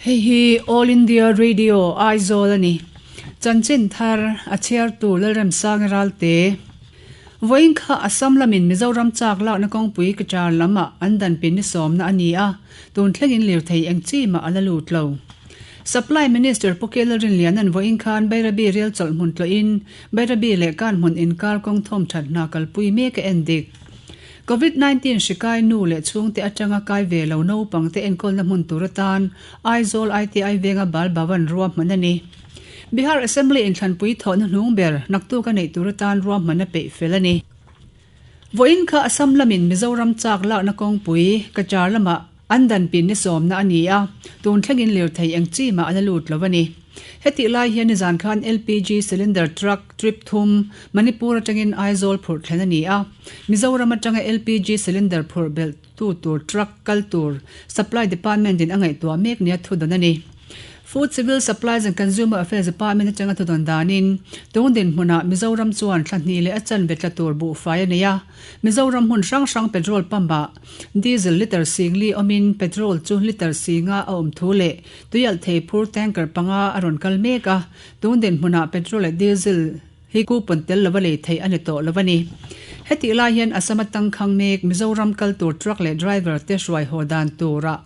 Hei hi All India Radio Aizawl a ni. Chanchin thar a chhiartu Lalremsanga Ralte. Vawiin kha Assam lamin Mizoram chak lakna kawngpui Kachar lam ah an danpin ni sawmna a ni a, tun thlengin lirthei eng chi mah a la lut lo. Supply Minister Pu Kel Rinliana'n vawiin khan Bairabi rel chawlh hmun tlawhin Bairabi leh Kanhmun inkar kawng thawm that hna kalpui mek a en dik. Covid 19 hri kai nu leh chhungte atanga kai ve lo naupangte enkawlna hmun tur atan Aizawl ITI venga Bal Bhavan ruahman a ni. Bihar Assembly inthlanpui thawhna hnung ber naktuk a neih tur atan ruahman a peih fel a ni. Vawiin kha Assam lamin Mizoram chak lakna kawngpui Kachar lamah An danpin ni sawmna a ni a, tun thlengin lirthei eng chi mah a la lut lo a ni. Hetih lai hian nizan khan LPG cylinder truck trip thum Manipur atangin Aizawl phurh thlen a ni a, Mizoram atanga LPG cylinder phurh belh tu tur truck kal tur Supply Department in a ngaihtuah mek nia thudawn a ni. Food Civil Supplies and Consumer Affairs Department atanga thudawn danin tun dinhmunah Mizoram chuan thla hnih leh a chanve tla tur buhfai a nei a, Mizoram hmun hrang hrang petrol pump ah Diesel litre singli awmin petrol chu litre singa a awm thu leh tuialh thei phur tanker panga a rawn kal mek a, tun dinhmunah petrol leh diesel hi coupon tel lova lei theih a ni tawh lo a ni. Hetih lai hian Assam a tangkhang mek Mizoram kal tur truck leh driver te hruai haw dan turah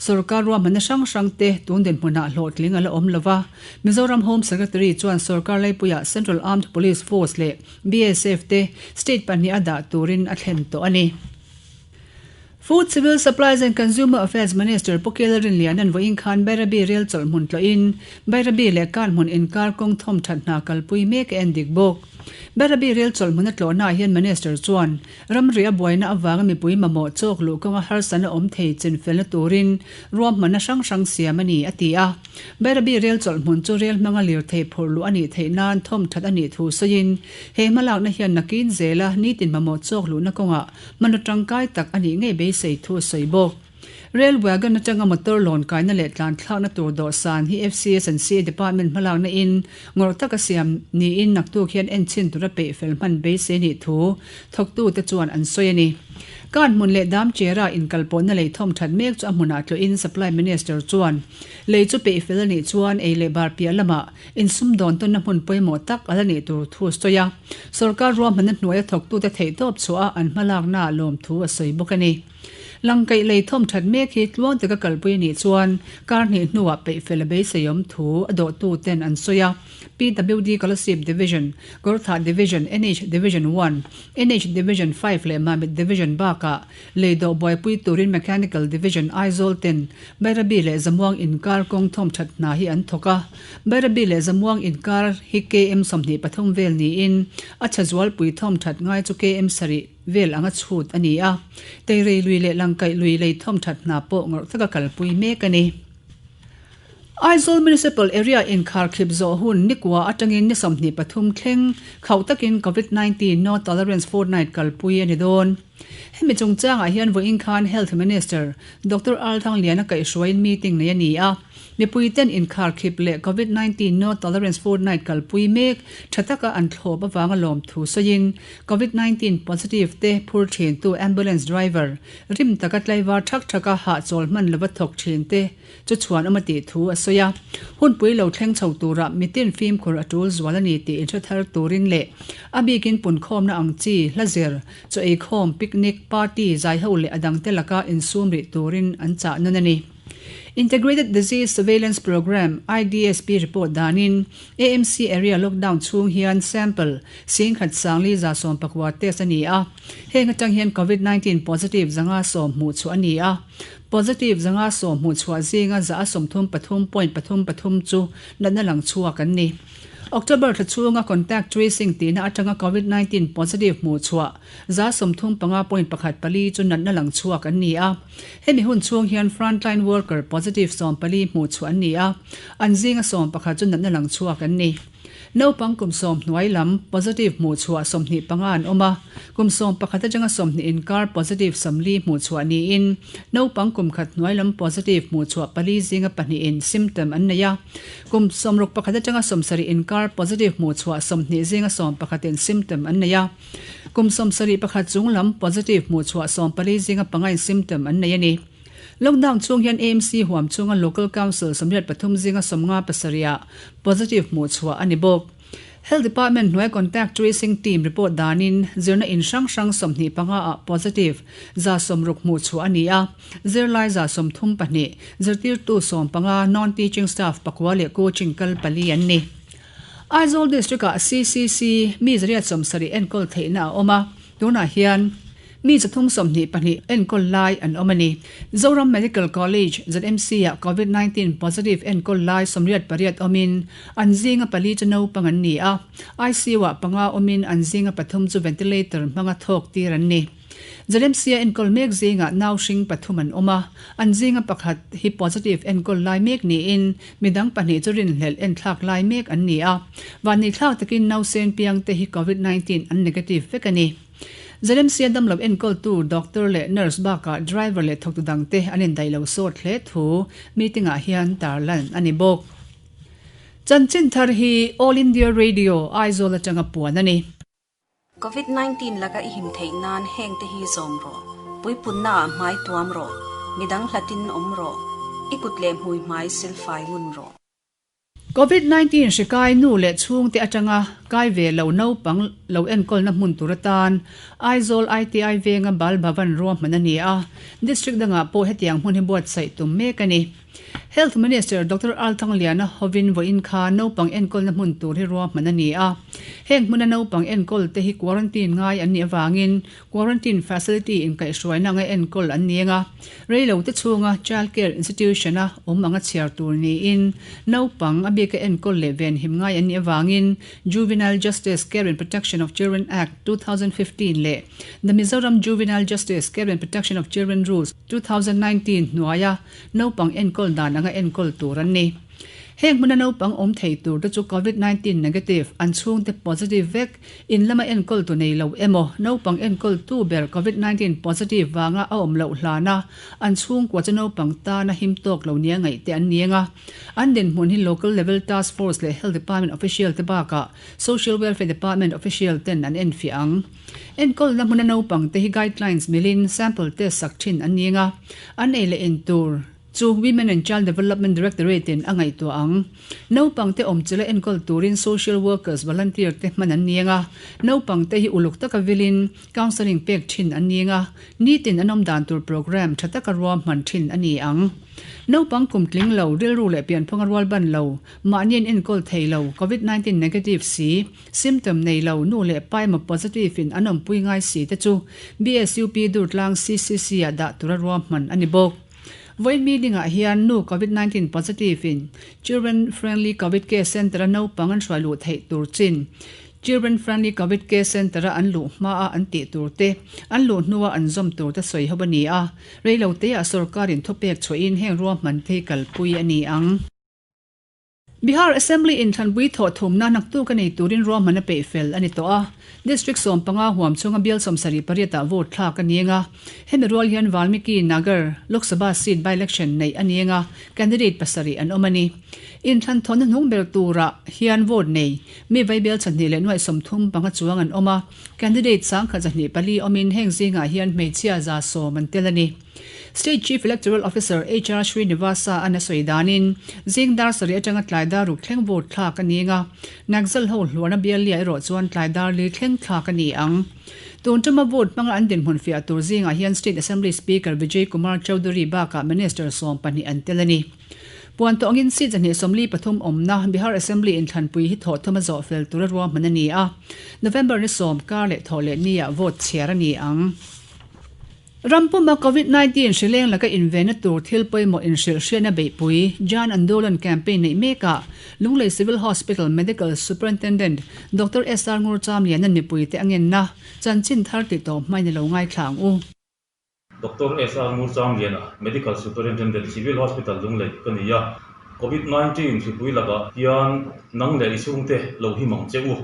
Sorkar ruahmanna hrang hrang te tun dinhmunah hlawhtling a la awm lova, Mizoram Home Secretary chuan sorkar laipuiah Central Armed Police Force leh BSF te state pahniha dah turin a thlen tawh a ni. Food, Civil Supplies and Consumer Affairs Minister Pu Kel Rinliana'n vawiin khan Bairabi rel chawlh hmun tlawhin Bairabi leh Kan hmun inkar kawng thawm that hna kalpui mek a en dik bawk. Bairabi rel chawlh hmun a tlawhnaah hian Minister chuan Ramri a buaina avanga mipui mamawh chawk luh kawnga harsatna awm thei chinfelna turin ruahmanna hrang hrang siam a ni, a ti a. Bairabi rel chawlh hmun chu rel hmanga lirthei phurh luh a nih theih nan thawm that a nih thu sawiin, he hmalakna hian nakin zela nitin mamawh chawk luhna kawngah hmanraw tangkai tak a nih ngei beisei thu a sawi bawk. Rail wagon atanga motor lawn kaina leh tlan thlakna tur dawhsan hi FCS and CA department hmalakna in ngawrh taka siam niin naktuk hian enchhin tura peih fel hman beisei nih thu thawktute chuan an sawi a ni. Kan hmun leh dam chera inkalpawhna lei thawm that mek chu a hmunah tlawhin Supply Minister chuan lei chu peih fel a nih chuan ei leh bar piah lamah insumdawn tawnna hmun pawimawh tak a la nih tur thu a sawi a. Sorkar ruahmanna hnuaia thawktute theihtawp chhuah a an hmalaknaah lawmthu a sawi bawk a ni. Langkaih lei thawm that mek hi tluang taka kalpui a nih chuan kar hnih hnuah peihfel a beiseiawm thu a dawhtu ten an sawi a. PWD Kolasib Division, Gortha Division, NH Division One, NH Division Five leh Mamit Division bakah lei dawh buaipui turin Mechanical Division Aizawl ten Bairabi leh Zamuang inkar kawng thawm that hna hi an thawk a. Bairabi leh Zamuang inkar hi KM 23 vel niin a chhe zualpui thawm that ngai chu KM sarih vel anga chhut a ni a, Teirei lui leh Langkaih lui lei thawm that hna pawh ngawrh taka kalpui mek a ni. Aizawl Municipal Area inkharkhip zawh hun nikua atangin ni 23 thleng khauh takin Covid 19 No Tolerance Fortnight kalpui a ni dawn. Hemi chungchangah hian vawiin khan Health Minister Doctor Althangliana kaihhruaiin meeting nei a ni a. Mipuiten inkharkhip leh Covid 19 No Tolerance Fortnight kalpui mek tha taka an thlawp avanga lawmthu sawiin Covid 19 positive te phur thintu ambulance driver rim taka tlaivar thak thaka hahchawl hman lova thawk thin te chu chhuan awm a tih thu a sawi a. Hunpui lo thleng chho tura mitin fimkhur a tul zual a ni tih inhre thar turin leh a bikin punkhawmna ang chi, hla zir, chaw eikhawm, picnic, party, zaiho leh a dangte laka insum rih turin an chah nawn a ni. Integrated Disease Surveillance Programme, IDSP, report danin AMC area lockdown chhung hian sample singkhat sangli 110 test a ni a, heng atang hian Covid 19 positive 110 hmuh chhuah a ni a. Positive 110 hmuh chhuah zinga 133.33 chu natna lang chhuak an ni. October thla chhunga contact tracing tihna atanga Covid 19 positive hmuh chhuah 35.14 chu natna lang chhuak an ni a. Hemi hun chhung hian frontline worker positive 14 hmuh chhuah an ni a, an zinga 11 chu natna lang chhuak an ni. Naupang kum 10 hnuai lam positive hmuh chhuah 25 an awm a, kum 11 atanga 20 inkar positive 40 hmuh chhuah niin naupang kum khat hnuai lam positive hmuh chhuah pali zinga pahnihin symptom an nei a, kum 61 atanga 70 inkar positive hmuh chhuah 20 zinga 11 in symptom an nei a. Kum 71 chung lam positive hmuh chhuah 14 zinga pangain symptom an nei a ni. Lockdown chhung hian AMC huam chhunga Local Council 83 zinga 57 ah positive hmuh chhuah a ni bawk. Health Department hnuai Contact Tracing Team report danin zirna in hrang hrang 25 ah positive 60 hmuh chhuah a ni a, zirlai 32, zirtirtu 15, non-teaching staff pakua leh coaching kal pali an ni. Aizawl District ah CCC mi 170 enkawl theihna a awm a, Tunah hian mi 322 enkawl lai an awm a ni. Zoram Medical College, ZMC, ah Covid 19 positive enkawl lai 88 awmin an zinga pali chu naupang an ni a, ICU ah panga awmin an zinga pathum chu ventilator hmanga thawk tir an ni. ZMC a enkawl mek zingah nau hring pathum an awm a, an zinga pakhat hi positive enkawl lai mek niin midang pahnih chu rinhlelh enthlak lai mek an ni a, vanneihthlak takin nausen piangte hi Covid 19 an negative vek a ni. ZMC a damlo enkawltu doctor leh nurse bakah driver leh thawktu dangte an indaih lo sawt hle thu meeting ah hian tarlan a ni bawk. Chanchin thar hi All India Radio, Aizawl atanga puan a ni. Covid 19 laka i him theih nan heng te hi zawm rawh. Puipunna ah hmai tuam rawh. Midang hlatin awm rawh. I kut leh hmui hmai silfai ngun rawh. Covid 19 hri kai nu leh chhungte atanga kai ve lo naupang lo enkawlna hmun tur atan Aizawl ITI venga Bal Bhavan ruahman a ni a, District dangah pawh hetiang hmun hi buatsaih tum mek a ni. Health Minister Doctor Al Thangliana hovin vawiin kha naupang enkawlna hmun tur hi ruahman a ni a. Heng hmuna naupang enkawl te hi quarantine ngai an nih avangin quarantine facility inkaihhruaina anga enkawl an ni anga, reilo te chhunga child care institution a awm anga chhiar tur niin naupang a bika enkawl leh venhim ngai an nih avangin Juvenile Justice Care and Protection of Children Act, 2015 leh The Mizoram Juvenile Justice Care and Protection of Children Rules, 2019 hnuaia naupang enkawl dan anga enkawl tur an ni. Heng hmuna naupang awm thei tur te chu Covid 19 negative, an chhungte positive vek, in lama enkawl tu nei lo emaw, naupang enkawl tu ber Covid 19 positive vanga a awm loh hlana an chhungkua chu naupang tana him tawk lo nia ngaih te an ni anga. An dinhmun hi Local Level Task Force leh Health Department official te bakah Social Welfare Department official ten an enfiah ang. Enkawlna hmuna naupang te hi guidelines milin sample test sak thin an ni anga, an ei leh in tur chu Women and Child Development Directorate in a ngaihtuah ang. Naupang te awmchilh a enkawl turin social workers volunteer te hman an ni anga, naupang te hi uluk taka vilin counselling pek thin an ni anga, nitin an awm dan tur programme tha taka ruahman thin a ni ang. Naupang kum tling lo, rilru leh pianphunga rual ban lo, mahni an enkawl thei lo, Covid 19 negative si, Symptom nei lo, nu leh pa emaw positive in an awmpui ngai si te chu BSUP Durtlang CCC ah dah tura ruahman a ni bawk. Vawiin meeting ah hian nu Covid 19 positive in Children Friendly Covid Care Centre a naupang an hruai luh theih tur chin, Children Friendly Covid Care Centre a an luh hma a an tih tur te, an luh hnua an zawm tur te sawi ho a ni a, reilo te ah sorkar in thupek chhuahin heng ruahman te hi kalpui a ni ang. Bihar Assembly in thlanpui thawh thumna naktuk a nei turin ruahman a peih fel a ni tawh a. District 15 huam chhunga bial 78 ah vote thlak a ni eng a. Hemi rual hian Valmiki Nagar Lok Sabha seat by-election neih a ni eng a, candidate pasarih an awm a ni. Inthlan thawhna hnung ber turah hian vote nei mi vaibial 235 chuang an awm a, candidate 124 awmin heng zingah hian hmeichhia 100 an tel a ni. State Chief Electoral Officer HR Srinivasa an a sawi danin, zing dar sarih atanga tlai dar ruk thleng vote thlak a ni ang a, Naxal ho hluarna biallia erawh chuan tlai dar li thleng thlak a ni ang. Tun tuma vote hmanga an dinhmun fiah tur zingah hian State Assembly Speaker Vijay Kumar Chaudhary bakah Minister 12 an tel a ni. Puan tawh angin seat 143 awmna Bihar Assembly inthlanpui hi thawh thuma zawh fel tura ruahman a ni a, November ni sawm kar leh thawh leh niah vote chhiar a ni ang. Ram puma Covid 19 hri leng laka invenna tur thil pawimawh inhrilh hriatna beihpui Jan Andolan campaign neih mekah Lunglei Civil Hospital Medical Superintendent Doctor SR Ngurchamliana'n mipuite a ngenna chanchin thar tih tawh hmain a lo ngaithla ang u. Doctor SR Ngurchamliana, Medical Superintendent, Civil Hospital Lunglei ka ni a, Covid 19 hripui lakah hian nang leh i chhungte lo him ang che u.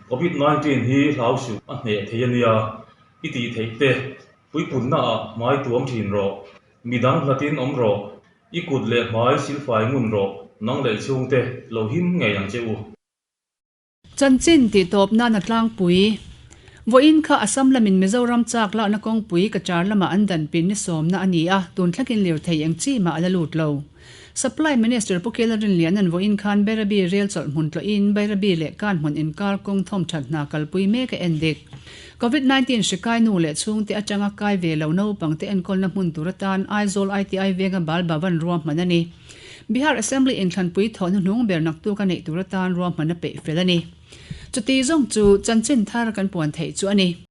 Covid 19 hi hlau suh a hneh thei a nia. I tih theih te, puipunna ah hmai tuam thin rawh, midang hlatin awm rawh, i kut leh hmai silfai ngun rawh, nang leh chhungte lo him ngei ang che u. Chanchin tih tawp nan a tlangpui. Vawiin kha Assam lamin Mizoram chak lakna kawngpui Cachar lama an dan pin ni sawmna a ni a, tun thlengin lirthei eng chi mah a la lut lo. Supply Minister Pu Kela Rinliana'n vawiin khan Bairabi rel chawlh hmun tlawhin Bairabi leh Kanhmun inkar kawng thawmthat hna kalpui mek a en dik. Covid 19 hri kai nu leh chhungte atanga kai ve lo naupangte enkawlna hmun tur atan Aizawl ITI venga Bal Bhavan ruahman a ni. Bihar Assembly inthlanpui thawhna hnung ber naktuk a neih tur atan ruahman a peih fel a ni. Chuti zawng chu chanchin thar kan puan theih chu a ni.